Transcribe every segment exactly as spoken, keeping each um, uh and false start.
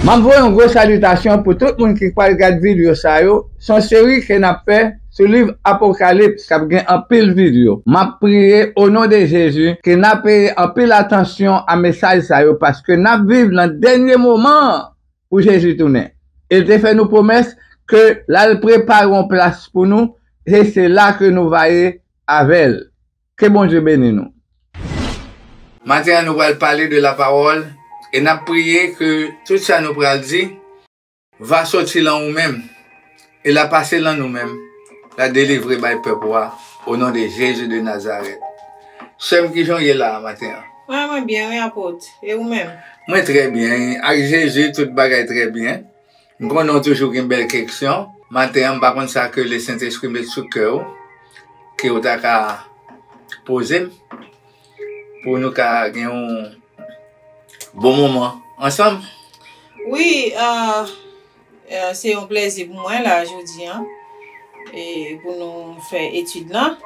M ap voye yon gwo salitasyon pou tout moun ki pral gad videyo sa yo. Se yon seri ke n ap fè sou liv Apokalips k ap gen anpil videyo. M ap priye o non de Jezi ke n ap peye anpil atansyon a mesaj sa yo, paske n ap viv nan dènye moman an pou Jezi tounen. E l te fè nou pwomès ke l al prepare yon plas pou nou, e se la ke nou va ye avè l. Ke Bondye beni nou. Maten an, nou pral pale de lapawòl e n ap priye ke tout sa nou pral di va soti lan ou menm e l a pase lan nou menm, l a delivre bay pèp ou a, o non de Jezi de Nazarèt. Sè m, kijan w ye la a maten an? Mwen, mwen byen, wi, apot. E ou menm? Mwen trè byen. Ak Jezi, tout bagay trè byen. M konnen w toujou gen bèl keksyon. Maten an, m pa konn sa ke Lesentespri met sou kè w, ke w ta ka poze m, pou nou ka gen yon bon moman ansanm. Wi, ah, eh, se yon plèzi pou mwen la jodi an, e pou nou fè etid lan.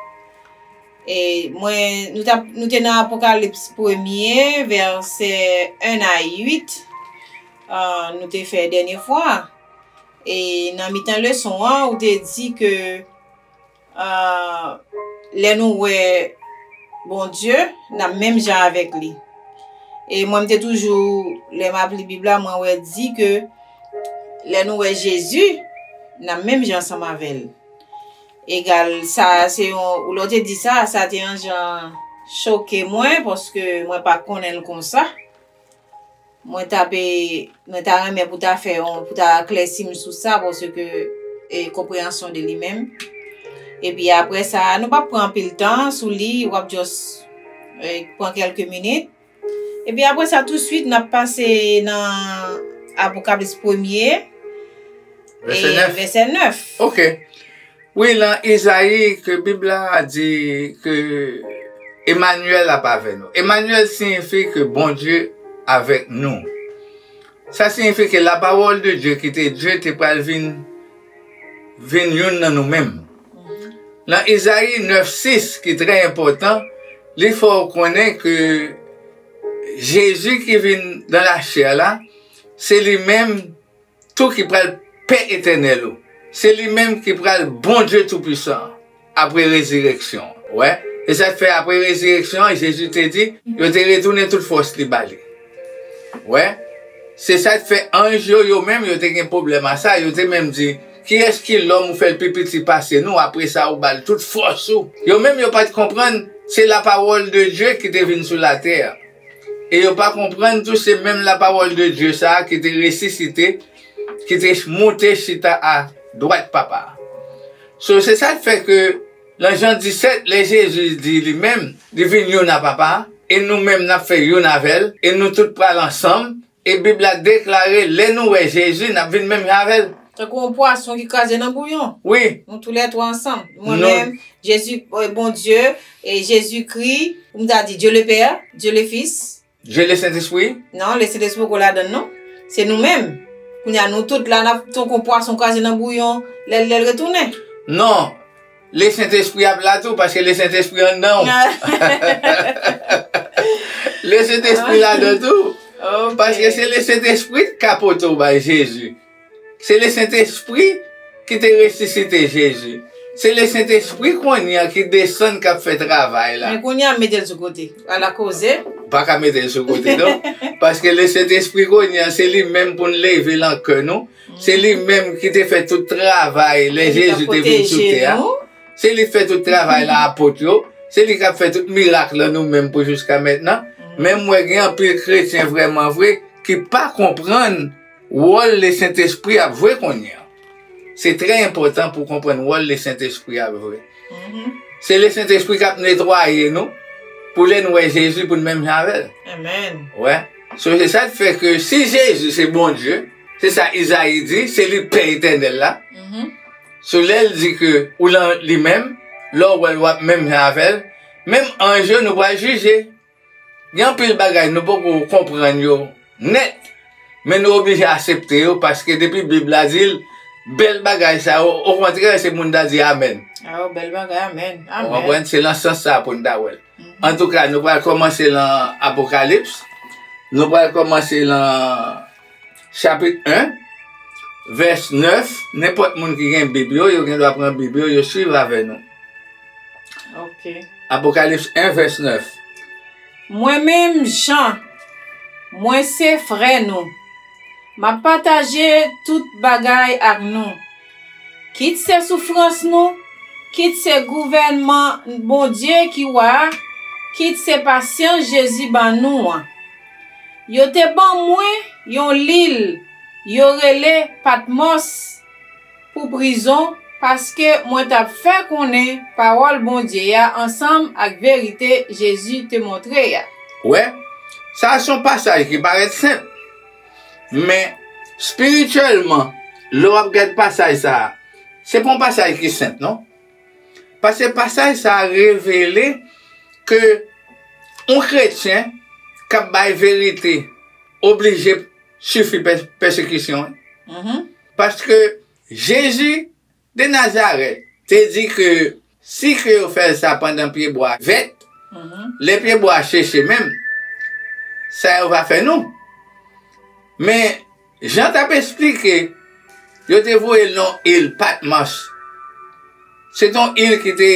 E mwen, nou t ap, nou te nan Apokalips premye, vèsè en a uit, ah, nou te fè dènye fwa. E nan mitan leson an, ou te di ke, ah, lè nou wè Bondye, n ap menm jan avèk li. E mwen, m te toujou, lè m ap li Bib la, mwen wè di ke lè nou wè Jezi, n ap menm jan ansanm avè l. Egal, sa, se yon, lè w te di sa, sa te yon jan choke mwen, paske mwen pa konnen l konsa. Mwen ta pe, mwen ta renmen pou ta fè yon, pou ta eklèsi m sou sa, paske, e, konpreyansyon de li menm. Epi apre sa, nou p ap pran anpil tan sou li, w ap just, e, pran kèlke minit. Epi apre sa, touswit, n ap pase nan Apokalips premye, vèsè e, nèf. Vèsè nèf. Ok. Wi, lan Izayi ke Bib la di ke Emanyèl ap avè nou. Emanyèl siyifi ke Bondye avèk nou. Sa siyifi ke lapawòl de Dye ki te Dye te pral vin, vin youn nan nou menm. Lan Izayi nèf sis, ki trè enpòtan, li fè w konnen ke Jezi ki vin dan lachè la, se li menm tou ki pral Pè etènèl ou. Se li menm ki pral Bondye Toupisan apre rezireksyon an. Wè? E sa k fè apre rezireksyon an, Jezi te di, yo te retounen tout fòs li ba li. Wè? Se sa k fè anj yo, yo menm, yo te gen pwoblèm a sa. Yo te menm di, kiyès ki lòm ou fè l pi piti pase nou, apre sa ou ba l tout fòs ou? Yo menm, yo pa t konprann, se lapawòl de Dye ki te vin sou latè a. E yo pa konprann tou se menm lapawòl de Dye sa a ki te resisite, ki te moute chita a dwat Papa a. So, se sa k fè ke lan Jan disèt, lè Jezi di li menm, li vin youn a Papa a, e nou menm n ap fè youn avè l, e nou tout pral ansanm, e Bib la deklare, lè nou wè Jezi, n ap vin menm jan avè l. Tankou yon pwason ki kraze nan bouyon. Wi. Nou toulètwa ansanm. Mwen menm, Jezi, eh, Bondye, e Jezikri, ou m ta di Dye Lepè, Dye Lefis. Dye Lesentespri? Non, Lesentespri poko ladann non. Se nou menm. Kounye a, nou tout la, n ap tankou yon pwason kraze nan bouyon, lè l, lè l retounen. Non. Lesentespri ap la tou, paske Lesentespri anndan w. Lesentespri ladan tou. Ok. Paske se Lesentespri k ka pote w bay Jezi. Se Lesentespri ki te resisite Jezi. Se Lesentespri kounye a ki desann k ap fè travay la. Men kounye a, mete l sou kote. Ala koze. Ou pa ka mete l sou kote, non. Paske Lesentespri kounye a, se li menm pou n leve l an kè nou. Se li menm ki te fè tout travay lè Jezi te vin sou tè a. Se li k fè tout travay la, apot yo. Se li k ap fè tout mirak lan nou menm pou jiska mentnan. Men m wè gen anpil kretyen vrèman vre ki pa konprann wòl Lesentespri ap jwe kounye a. Se trè enpòtan pou w konprann wòl Lesentespri ap jwe. Se Lesentespri k ap netwaye nou pou lè n wè Jezi pou n menm jan avè l. Amèn. Wè. So, se sa k fè ke si Jezi se Bondye, se sa Izayi di, se li Pè etènèl la. So, lè l di ke ou lan li menm, lè w wè l, w ap menm jan avè l, menm anj yo, nou pral jije. Gen anpil bagay nou poko konprann yo nèt, men nou oblije aksepte yo, paske depi Bib la di l, bèl bagay sa yo, okontrè, se moun ta di amèn. Ah, bèl bagay, amèn, amèn. Ou konprann? Se lan sans sa pou n ta wè l. Antouka, nou pral kòmanse lan Apokalips. Nou pral kòmanse lan chapit en, vès nèf. Nenpòt moun ki gen Bib yo, yo gen dwa pran Bib yo, yo swiv avè nou. Ok. Apokalips en, vès nèf. Mwen menm, Jan, mwen se frè nou. M ap pataje tout bagay ak nou. Kit se soufrans nou, kit se gouvènman Bondye ki wa a, kit se pasyans Jezi ban nou an. Yo te ban mwen yon lil yo rele Patmòs pou prizon, paske mwen t ap fè konnen pawòl Bondye a ansanm ak verite Jezi te montre a. Wè, sa a se yon pasaj ki parèt senp. Men, espirityèlman, lè w ap gad pasaj sa a, se pa yon pasaj ki senp, non. Paske pasaj sa a revele ke yon kretyen k ap bay verite oblije sifi pè-, pèsekisyon. Mhm. Paske Jezi de Nazarèt te di ke si ke yo fè l sa pandan pyebwa vèt, mhm, lè pyebwa a seche menm, sa yo va fè nou. Men, Jan t ap esplike, yo te voye l nan yon il Patmòs. Se te yon il ki te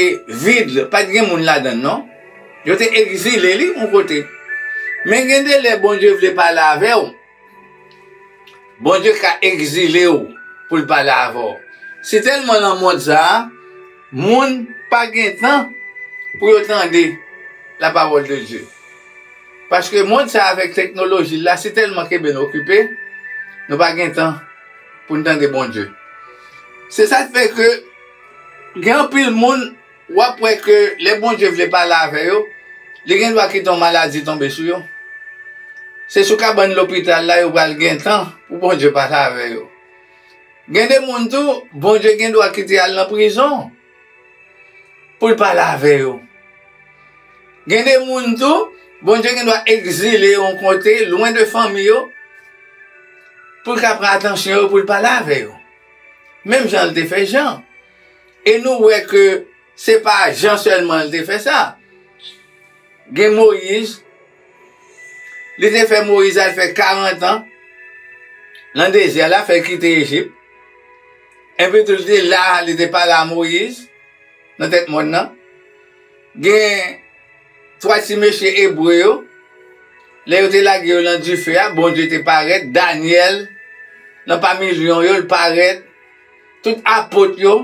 vid, pa t gen moun ladan l, non. Yo te egzile li yon kote. Men gen de lè Bondye vle pale avè w. Bondye ka egzile w pou l pale avè w. Si tèlman nan mond sa a, moun pa gen tan pou yo tande lapawòl de Dye. Paske mond sa a avèk teknoloji l la, si tèlman kenbe n okipe, nou pa gen tan pou n tande Bondye. Se sa k fè ke gen anpil moun, w ap wè ke lè Bondye vle pale avè yo, li gen dwa kite yon maladi tonbe sou yo. Se sou kabann lopital la yo pral gen tan pou Bondye pale avè yo. Gen de moun tou, Bondye gen dwa kite y al nan prizon pou l pale avè yo. Gen de moun tou, Bondye gen dwa egzile yo yon kote, lwen de fanmi yo, pou l ka pran atansyon yo, pou l pale avè yo. Menm jan l te fè Jan. E nou wè ke se pa Jan sèlman l te fè sa. Gen Moyiz, li te fè Moyiz al fè karant an nan dezè la, fè l kite Ejip. Epi tou, li te la, li te pale a Moyiz nan tèt mòn nan. Gen twa ti mesye ebre yo, lè yo te lage yo nan dife a, Bondye te parèt, Danyèl, nan pami lyon yo, l parèt, tout apot yo,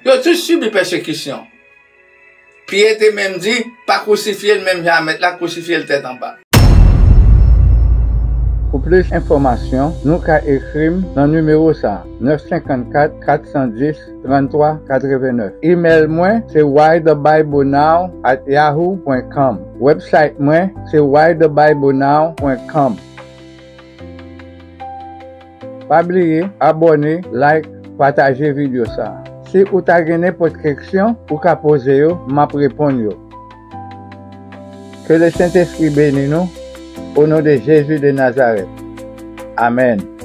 yo tout sibi pèsekisyon. Pyè te menm di, pa kousifye l menm jan a Mèt la kousifye l tèt anba. Pou plis enfòmasyon, nou ka ekri m nan nimewo sa a, nèf senkannkat, kat san dis, tranntwa katrevennnèf. Imèl mwen se why the bible now at yahoo point com. Website mwen se why the bible now point com. Pa bliye abòne, like, pataje videyo sa a. Si ou ta gen nenpòt keksyon, ou ka poze yo, m ap reponn yo. Ke le Sentespri beni nou, o non de Jezi de Nazarèt. Amèn.